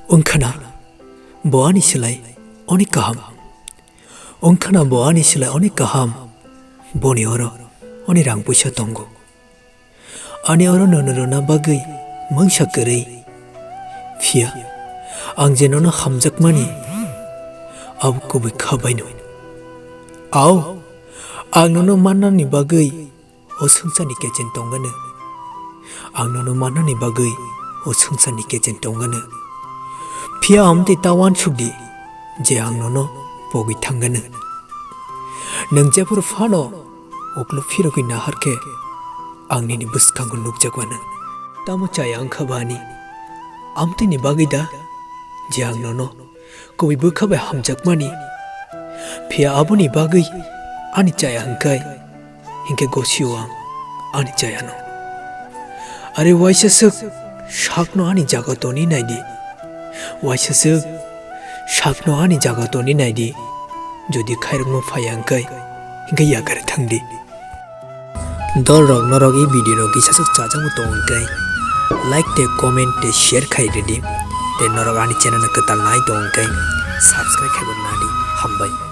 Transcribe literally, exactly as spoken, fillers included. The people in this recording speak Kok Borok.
Wngkhana bo ani slai onek kaham. Wngkhana bo ani slai onek kaham. Boni oro onek rang puisa tongo. Ani oro nono rwna bagwi mungsa kwrwi. Phiya ang je nono hamjakmani, abo kubui kha baino. Ao, ang nono mannani bagwi o swngcharni kechen tongano. Ang nono mannani bagwi o swngcharni kechen tongano. Phiya amtwi ta uansukdi je ang nono pogwi thangano. Nwng jephuru phano uklo phirogwi nahar khe ang nini bwskango nukjak mano. Tamo chaya wngkha ba ani? Amtwini bagwi da je ang nono kubui bwkha bai hamjakmani. Phiya aboni bagwi ani chaya hwnkhe, hinkhe gosio ang ani chayano. Are waisa swk sakno ani jaga toni naidi. Waisa swk sakno ani jaga toni naidi. Jodi khairokno phaiya hwnkhe, hinkhe yakar thangdi. Dol rok norok e video no kisa swk chajagwi tong hwnkhe, like tei comment tei share khai rwdi. Tei norok ani channel no kwtal nai tong hwnkhe, subscribe khai bo nadi. Hambai.